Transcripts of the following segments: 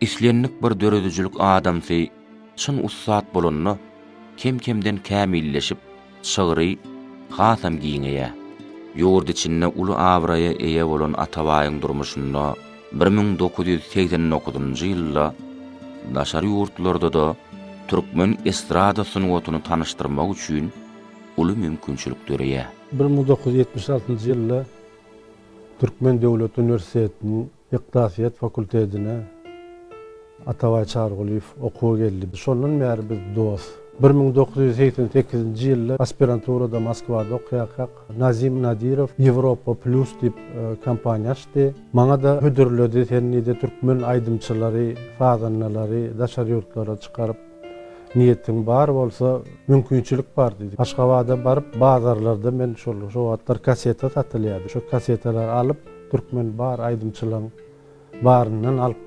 Islendik bir döredijilik adamsy çyn ussat bolanda, kem-kemden kämilleşip, çygry hasam giňeýär. Ýurt içinde uly abraýa eýe bolan Atabaýyň durmuşynda 1989-njy ýylda daşary ýurtlarda-da türkmen estrada sungatyny tanyşdyrmak üçin uly mümkinçilik döreýär. 1976-njy ýylda Türkmen döwlet uniwersitetiniň Ykdysadyýet fakultetine Atabaý Çarygulyýew okuwa geldi. Şondan bäri biz dost. 1988-nji ýylda aspiranturada Moskwada okaýarkak Nazim Nadirow Ýewropa Plýus diýip kompaniýa açdy. Maňa-da hödürledi, sen diýdi, türkmen aýdymçylary, sazandalary daşary ýurtlara çykaryp, niýetiň bar bolsa, mümkinçilik bar diýdi. Aşgabada baryp, bazarlarda men şol şo wagtlar kaseta satylýardy. Şo kasetalary alyp, Türkmen bar aýdymçylaň baryndan alyp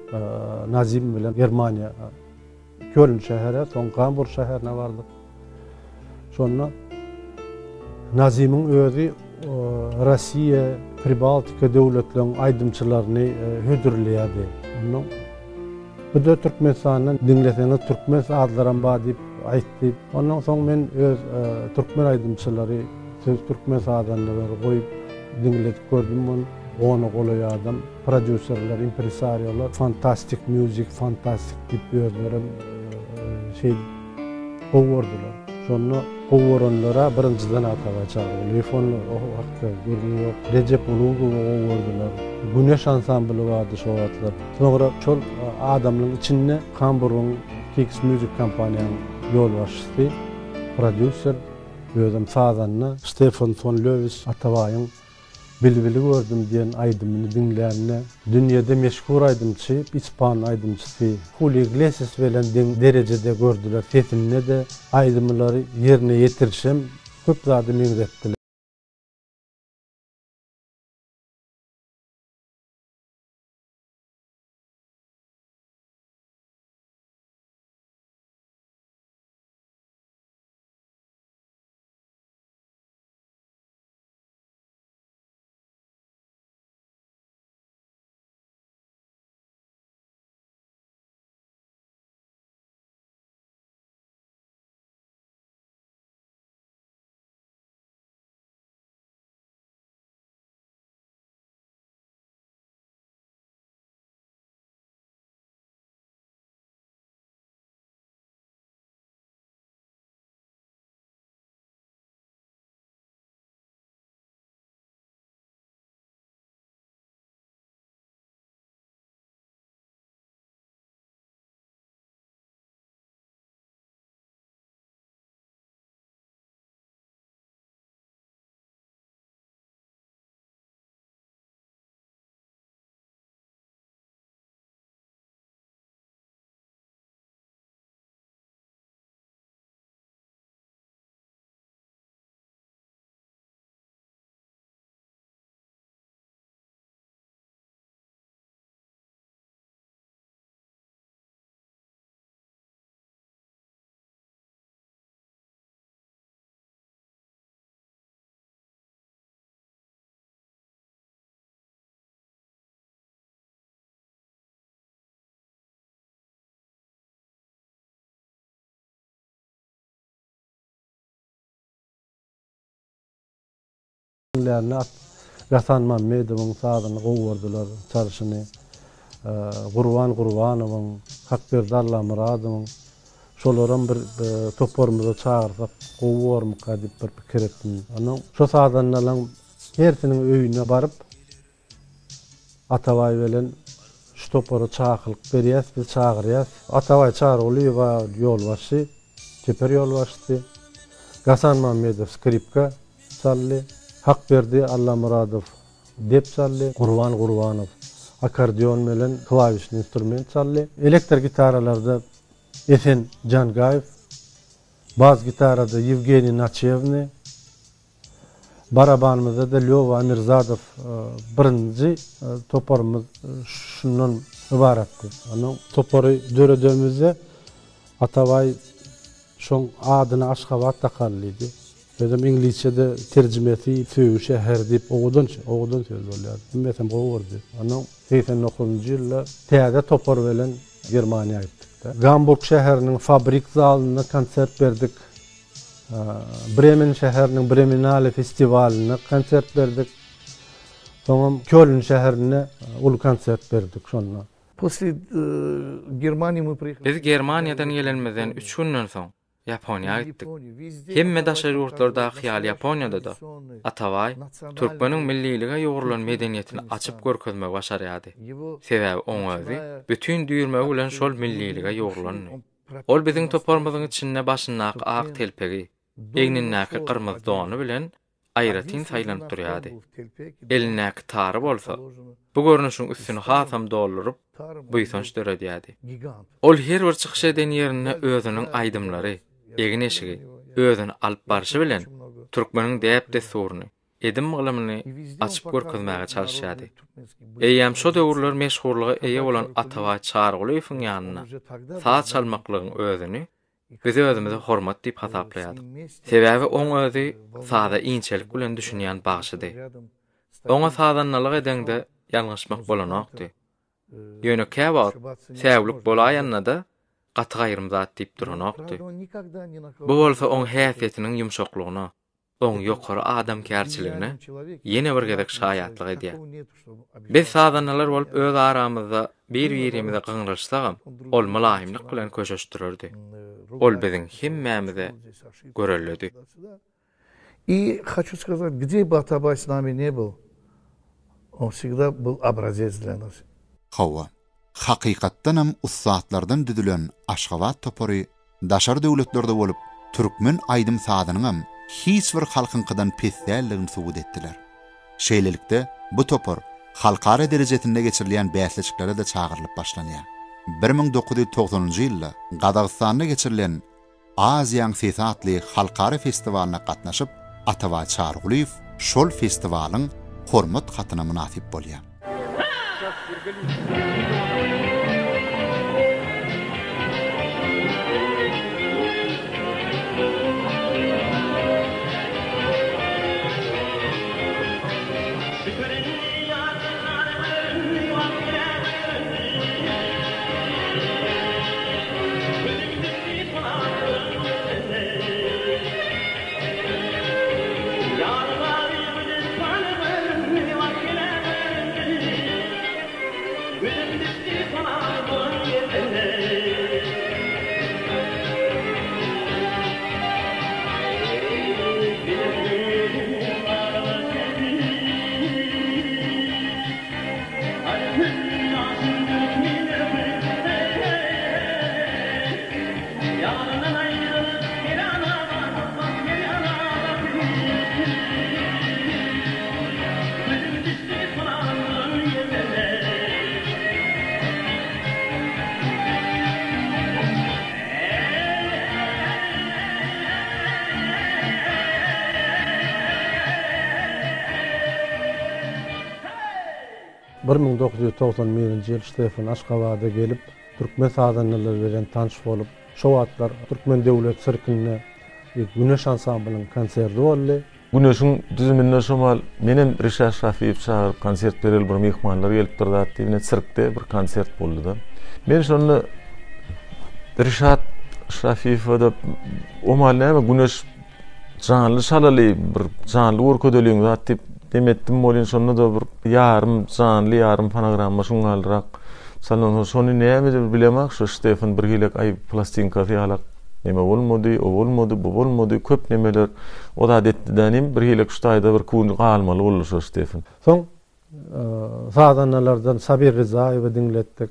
Nazim bilen Germaniýa Köln şähere, soň Gamburg şäherine bardyk. Şonda Nazimiň özi Rossiýa, Pribaltika döwletleriň aýdymçylaryny hödürleýärdi. Ondan Bu-da Türkmenistandan diňleseňiz türkmen sazlaram bar diýip aýtdy. Ondan soň men öz türkmen aýdymçylary, söz türkmen sazandalary goýup diňledip gördüm muny. Ona golaý adam, prodýuserler, impresariolar fantastik music, fantastik diýip özlerem şeýdip gowy gördüler. Şonda gowy görenler-ä birinjiden Atabaý Çarygulyýew onda o hakda gürrüň ýok. Rejep Ulugowy gowy gördüler. Güneş ansambly bardy şo wagtlar. Soňra şol adamlaryň içinde Hamburgyň Kicks Music kompaniýanyň ýolbaşçysy, prodýuser, özem sazanda Stefan fon Löwis Atabaýyň Bilbili gördüm diýen aýdymyny diňlände, dünýede meşhur aýdymçy, ispan aýdymçysy Julio Iglesias bilen deň derejede gördüler, sesinde-de, aýdymlary ýerine ýetirişem köp zady meňzetdiler. Diňlände Gasan Mammedowyň sazyny gowy gördüler, çalşyny. Gurban Gurbanowyň, Hakberdi Allamyradowyň şolaram bir toparymyza çagyrsak gowy bormyka diýip bir pikir etdim. Onnoň şo sazandalaň hersiniň öýüne baryp, Atabaý bilen şu topara çakylyk berýäs, biz çagyrýas. Atabaý Çarygulyýewa ýolbaşçy, çeper ýolbaşçysy. Gasan Mammedow skripka çaldy. Hakberdi Allamyradow dep çaldy. Gurban Gurbanow akkordeon bilen klawişni instrument çaldy. Elektro gitaralarda Esen Jangaýew, bas gitarada Ýewgeniý Naçewnyý, Barabanymyzda-da Lýowa Amirzadow birinji toparymyz şundan ybaratdy. Onuň topary döredenimizde Atabaý şoň adyna Aşgabat dakaly diýdi. Özem iňlisçe-de terjimesi Söýgi şäheri diýip owadan owadan söz bolýar. Hemmesem gowy gördi. Onuň 89-njy ýylda täze topar bilen. Germaniýa gitdik-de. Gamburg şäheriniň Fabrik zalynda konsert berdik. Bremen şäheriniň Bremenale festiwalynda konsert berdik. Soňam Köln şäherinde uly konsert berdik şonda. Posle Germaniýi my priýehali. Biz Germaniýadan gelenimizden üç günden soň, Ýaponiýa gitdik. Hemme daşary ýurtlardaky ýaly Ýaponiýada-da Atabaý türkmeniň millilige ýugrulan medeniýetini açyp görkezmegi başarýardy. Sebäbi oň özi bütin düýrmegi bilen şol millilige ýugrulandy. Ol biziň toparymyzyň içinde başyndaky ak telpegi, egnindäki gyrmyzy dony bilen aýratyn saýlanyp durýardy. Elindäki tary bolsa, bu görnüşiň üstüni hasam dolduryp, buýsanç döredýärdi. Ol her bir çykyş eden ýerinde özüniň aýdymlary, egin-eşigi, özüni alyp barşy bilen türkmeniň däp-dessuryny, edim-gylymyny açyp görkezmäge çalyşýardy. Eýýäm şo döwürler meşhurlyga eýe bolan Atabaý Çarygulyýewiň ýanynda saz çalmaklygyň özüni Biz özümize hormat diýip hasaplaýardyk. Sebäbi oň özi saza inçelik bilen düşünýän bagşydy. Oňa sazandalyk edeňde ýalňyşmak bolanokdy. Ýöne käwagt säwlik bolaýanda-da gaty-gaýrym zat diýip duranokdy. Bu bolsa oň häsiýetiniň ýumşaklygyna, oň ýokary adamkärçiligine ýene bir gezek şaýatlyk edýär. Biz sazandalar bolup öz aramyzda bir-birimize gyňrylyşsagam, ol mylaýymlyk bilen köşeşdirerdi. Ol biziň hemmämize görelledi. I haçu skazat, gde by Atabay s nami ne byl, on vsegda byl obrazec dlya nas. Hawa, hakykatdanam ussatlardan düzülen Aşgabat topary daşary döwletlerde bolup, türkmen aýdym-sazynyňam hiç bir halkyňkydan pes däldigini subut etdiler. Şeýlelikde, bu topar halkara derejesinde geçirilýän bäsleşiklere-de çagyrylyp başlanýar. 1990-njy ýylda Gazagystanda geçirilen Aziýaň sesi atly halkara festiwalyna gatnaşyp, Atabaý Çarygulyýew şol festiwalyň Hormat hatyna mynasyp bolýar. ...1991-nji ýyl Ştefan Aşgabada gelip, türkmen sazandalary bilen tanyş bolup, şo wagtlar Türkmen döwlet sirkinde Güneş ansamblyň konserti boldy. Güneşiň düzüminde şo mahal menem Rişat Şafiýewi çagyryp konsert bereli bir myhmanlar gelipdir zat diýip ine sirkde bir konsert boldy-da. Men şonda Rişat Şafiýewe-de o mahal näme Güneş janly çalaly bir janly görkezeliň zat diýip dem etdim welin şonda-da bir ýarym janly ýarym fonogramma şuňňalyrak çalnan soň şony nämedir bilemok şo Ştefan bir hilek aý plastinkasy ýalak neme bolmady o bolmady bu bolmady köp nemeler o zat etdi dänim bir hilek şu taýda bir kun galmaly boldy şo Ştefan. Soň sazandalardan Sabir Ryzaýewi diňletdik.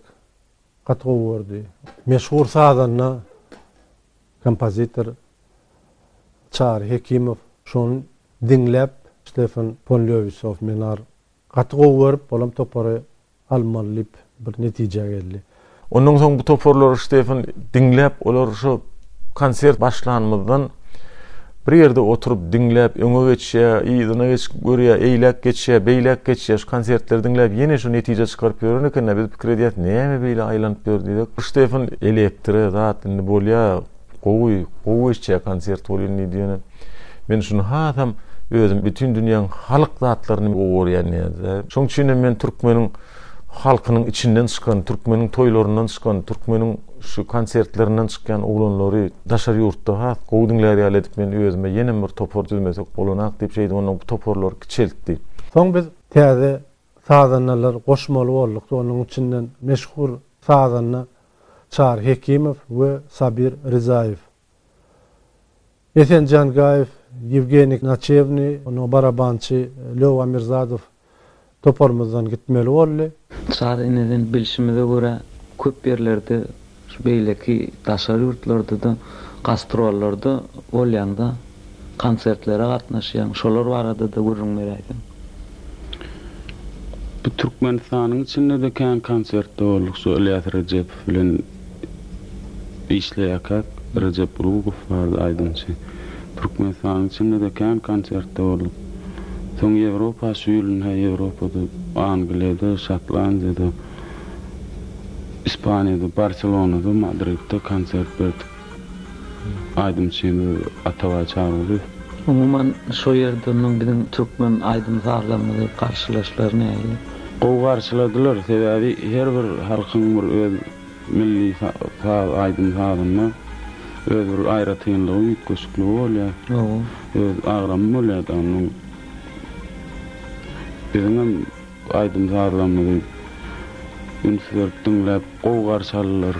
Gaty gowy gördi. Meşhur sazanda kompozitor Çary Hekimow şony diňläp Stefan fon Lýowisow Menar gaty gowy görüp olam topary almaly diýip bir netijä geldi. Ondan soň bu toparlary Stefan diňläp olar şo konsert başlanymyzdan bir ýerde oturyp diňläp öňe geçýär, yzyna geçip görýär, eýläk geçýär, beýläk geçýär, şu konsertleri diňläp ýene şu netije çykaryp ýören eken-dä biz pikir edýäs näme beýle aýlanyp ýör diýsek Stefan elektro zat indi bolýar Gowy, gowy geçýär konsert welin diýdi ýöne men şuny hasam özüm bütin dünýäň halk zatlaryny gowy görýän diýýär. Şoň üçin hem men türkmeniň. halkynyň içinden çykan, türkmeniň toýlaryndan çykan, türkmeniň şu konsertlerinden çykýan oglanlary daşary ýurtda has gowy diňlär ýaly edip men özüme ýenem bir topar düzmesek bolanak diýip şeýdip ondan bu toparlary kiçeltdi. Soň biz täze sazandalar goşmaly bolduk. Onuň içinden meşhur sazanda Çary Hekimow we Sabir Rizaýew. Esen Jangaýew, Ýewgeniý Naçewnyý, onuň barabançy Lýowa Mirzadow toparymyzdan gitmeli boldy. Çary ineden bilşimize görä, köp ýerlerde şu beýleki daşary ýurtlarda-da gastrollarda bolýaň-da, konsertlere gatnaşýaň, şolar barada-da gürrüň beräýseň. Bu Türkmenistanyň içinde-de kän konsertde bolduk şu Ylýas Rejepow bilen işleýärkäk, Rejep Rugow bardy aýdymçy. Türkmenistanyň içinde-de kän konsertde bolduk. Soň Ýewropa şu ýyl ine Ýewropada Angliýada, Şotlandiýada, Ispaniýada, Barselonada, Madridde konsert berdik. Aýdymçymyz Atabaý Çarygulyýew. Umuman şo ýerde onuň biziň türkmen aýdym-sazlarymyzy garşylaşlary nähili? Gowy garşyladylar, sebäbi her bir halkyň bir öz milli saz, aýdym-sazynda öz bir aýratynlygy, üýtgeşikligi bolýar. Öz agramy bolýar-da onuň. Biziňem Aýdym-sazlarymyzy üns berip diňläp, gowy garşy aldylar.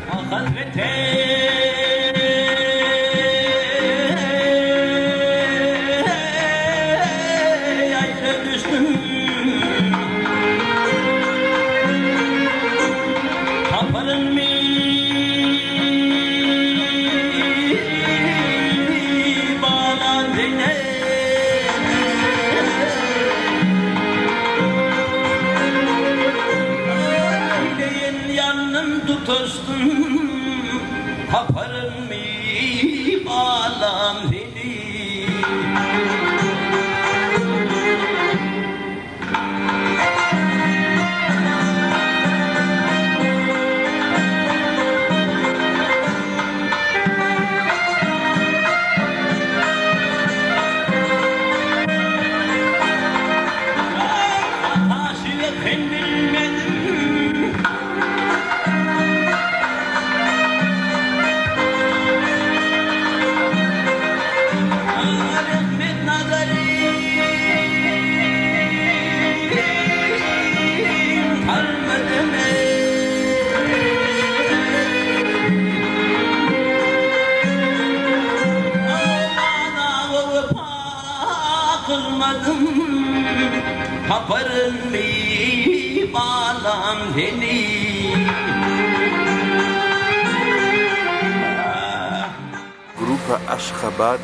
Grupa Aşgabat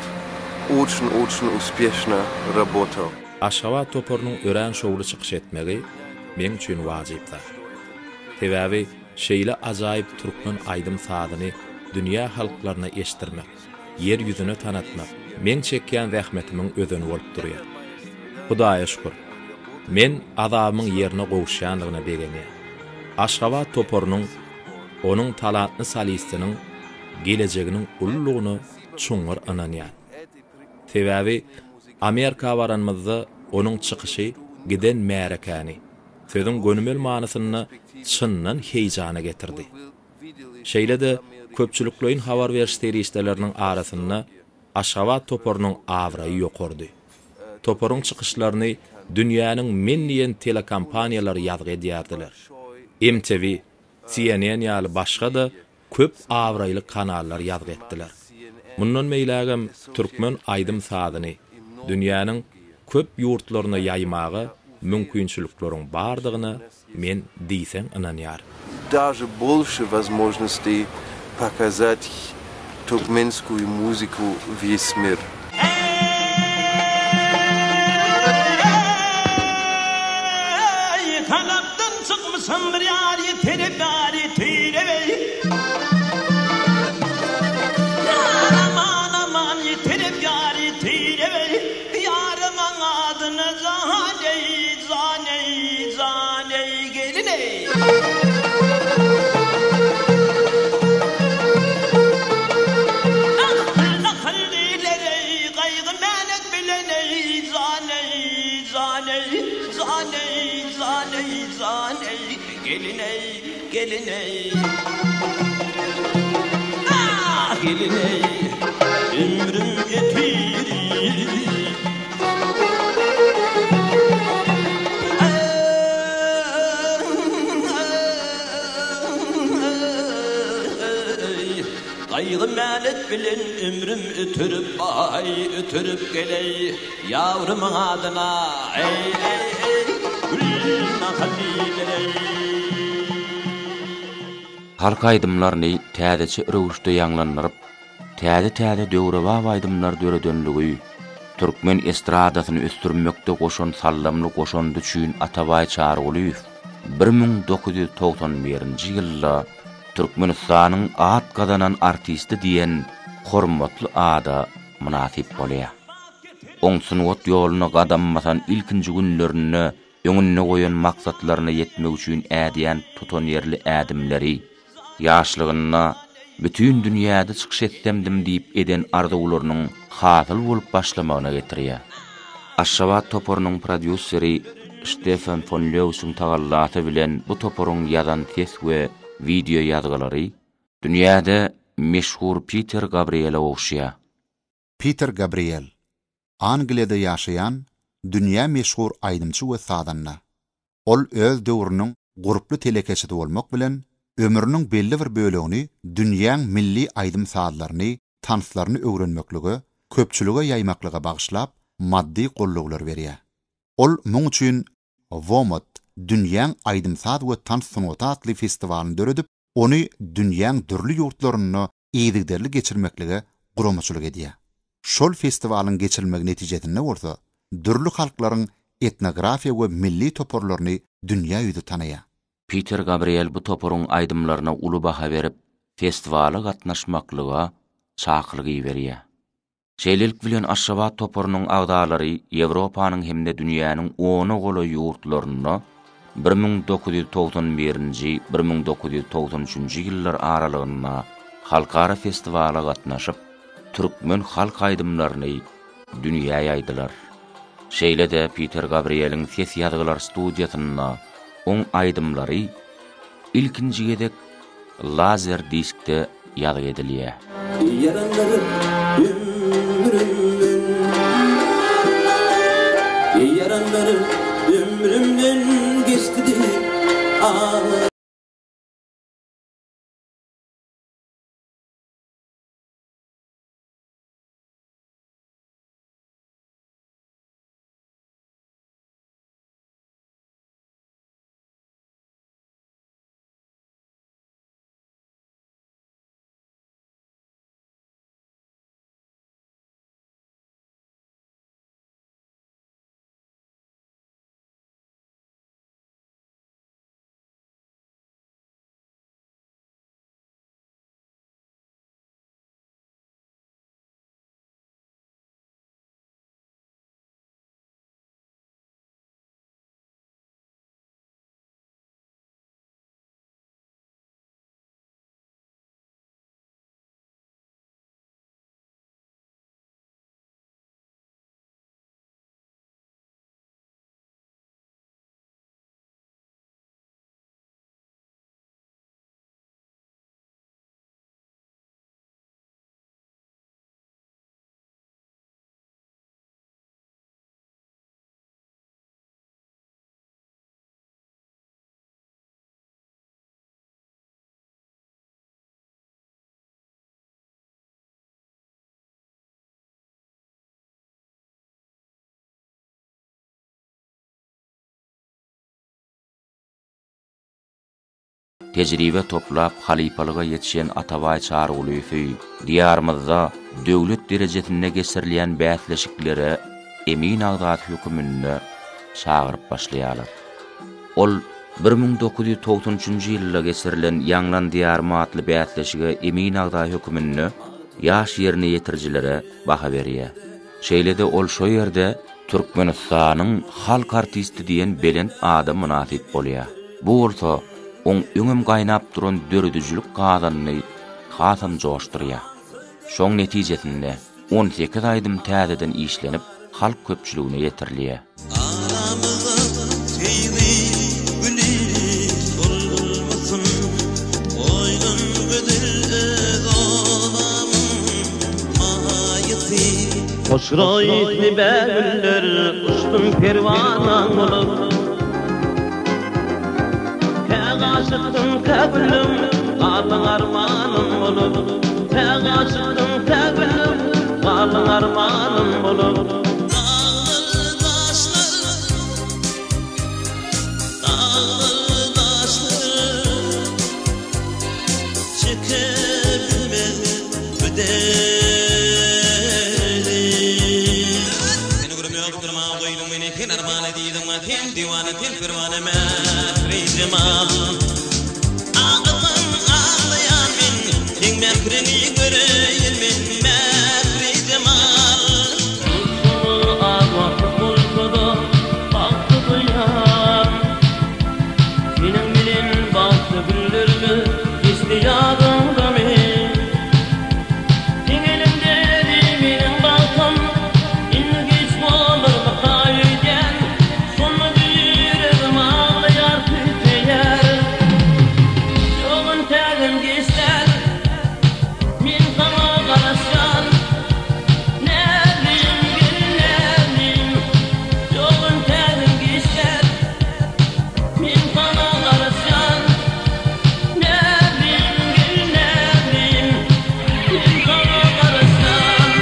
oçin-oçin uspešno rabotao. Aşgabat toparynyň örän şowly çykyş etmegi meň üçin wajyp zat. Sebäbi şeýle ajaýyp türkmen aýdym-sazyny dünýä halklaryna eşitdirmek, ýer ýüzüne tanatmak meň çekýän zähmetimiň özeni bolup durýar. Hudaýa şükür, men azabymyň ýerine gowuşýanlygyna begenýän. Aşgabat toparynyň, onuň talantly solistiniň gelejeginiň ululygyna çuňňur ynanýan. Sebäbi Amerika baranymyzda onuň çykyşy giden märekäni, sözüň gönümel manysynda çyndan heýjana getirdi. Şeýle-de köpçülikleýin habar beriş serişdeleriniň arasynda Aşgabat toparynyň abraýy ýokarydy. Toparyň çykyşlaryny dünýäniň men diýen telekompaniýalary ýazgy edýärdiler. MTV, CNN ýaly başga-da köp abraýly kanallar ýazgy etdiler. Mundan beýlägem türkmen aýdym-sazyny dünýäniň köp ýurtlaryna ýaýmaga mümkinçilikleriň bardygyna men diýseň ynanýaryn. Daže bolşe wozmožnostey pokazat turkmenskuyu muzyku wes mir. Eý, talapdan çykmyşam bir ýary terepdary tüýrebeý. Ýar aman aman terep ýary tüýrebeý. Ýarymyň adyna jan eý, jan eý, jan eý, gelin eý. Nakyl diýler eý, gaýgy mänet bilen eý, jan eý, jan eý, jan eý, jan eý, jan eý, gelin. Gelin-eý, ah, gelin-eý, ömrüm ötürip. Gaýgy-mälet bilen ömrüm ötürip, aý, ötürip geleý, ýawrumyň adyna, eý-eý-eý, gül nahal diýdireý. Halk aýdymlaryny täzeçe röwüşde ýaňlandyryp, täze-täze döwrebap aýdymlar döredenligi, türkmen estradasyny ösdürmekde goşan saldamly goşandy üçin Atabaý Çarygulyýew 1991-nji ýylda Türkmenistanyň at gazanan artisti diýen hormatly ada mynasyp bolýar. Oň sungat ýoluna gadam basan ilkinji günlerinde öňünde goýan maksatlaryna ýetmek üçin ädýän tutanýerli ädimleri, ýaşlygynda bütin dünýäde çykyş etsemdim diýip eden arzuwlarynyň hasyl bolup başlamagyna getirýär. Aşgabat toparynyň prodýuseri Ştefan fon Leusyň tagallasy bilen bu toparyň ýazan ses we wideo ýazgylary dünýäde meşhur Piter Gabriele gowuşýar. Piter Gabriel, Angliýada ýaşaýan dünýä meşhur aýdymçy we sazanda. Ol öz döwrüniň gurply telekeçisi bolmak bilen, ömrüniň belli bir bölegini dünýäň milli aýdym-sazlaryny, tanslaryny öwrenmeklige, köpçülige ýaýmaklyga bagyşlap, maddy gollawlar berýär. Ol muň üçin WOMAD, Dünýäň aýdym-saz we tans sungaty atly festiwalyny döredip, ony dünýäň dürli ýurtlarynda yzygiderli geçirmeklige guramaçylyk edýär. Şol festiwalyň geçirilmegi netijesinde bolsa, dürli halklaryň etnografiýa we milli toparlaryny dünýä ýüzi tanaýar. Piter Gabriel bu toparyň aýdymlaryna uly baha berip, festiwala gatnaşmaklyga çakylyk iberýär. Şeýlelik bilen, Aşgabat toparynyň agzalary Ýewropanyň hem-de dünýäniň ona golaý ýurtlarynda 1991-nji, 1993-nji ýyllar aralygynda halkara festiwala gatnaşyp, türkmen halk aýdymlaryny dünýä ýaýdylar. Şeýle-de Piter Gabrieliň ses ýazgylar studiýasynda oň aýdymlary ilkinji gezek lazer diskde ýazgy edilýär. Ýaranlar ömrümden Ýaranlar ömrümden geçdi ah. Tejribe toplap halypalyga ýetişen Atabaý Çarygulyýewi Diýarymyzda döwlet derejesinde geçirilýän bäsleşiklere emin agzasy höküminde çagyryp başlaýarlar. Ol 1993-nji ýylda geçirilen Ýaňlan Diýarym atly bäsleşige emin agza höküminde ýaş ýerine ýetirijilere baha berýär. Şeýle-de ol şo ýerde Türkmenistanyň halk artisti diýen belent ada mynasyp bolýar. Bu bolsa oň öňem gaýnap duran döredijilik gazanyny hasam joşdurýar. Şoň netijesinde 18 aýdym täzeden işlenip, halk köpçüligine ýetirilýär. Aramyza söýgi güli solmasyn. Hoşroý ysly bägüller uçdum perwanaň bolup. Kä gaşykdym, kä güldüm, galdyň armanym bolup. Kä gaşykdym, kä güldüm, galdyň armanym bolup. Daglar, daşlar, daglar, daşlar. Çekebilmez bu derdi. Seni görüm ýokdur maňa goýduň meni sen armana diýdiň maňa sen diwana sen perwana mähri jemal. Aglasaň aglaýan men seň mähriňi göreýin men mähri jemal. Durşuňa az wagt bolsa-da bagty duýan. Seniň bilen bagtly günlerimiz geçdi ýadyňdamy? Seň eliňdedi meniň bagtym, indi giç bolarmyka öýdýän, şonda ýüregim aglaýar, küýseýär. Ýok entägem giç däl, men saňa garaşýan, näzlim gel näzlim, ýok entägem giç däl. Men saňa garaşýan, näzlim, gel näzlim, Men saňa garaşýan.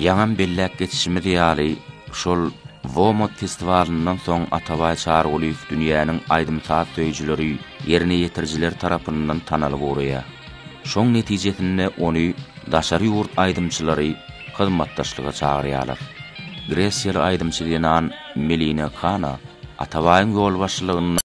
Ýaňam belläp geçişimiz ýaly, şol WOMAD festiwalyndan soň Atabaý Çarygulyýew dünýäniň aýdym-saz söýüjileri, ýerine ýetirijileri tarapyndan tanalyp ugraýar. Şoň netijesinde ony daşary ýurt aýdymçylary hyzmatdaşlyga çagyrýarlar. Gresiýaly aýdymçy zenan Melina Kana Atabaýyň ýolbaşçylygynda.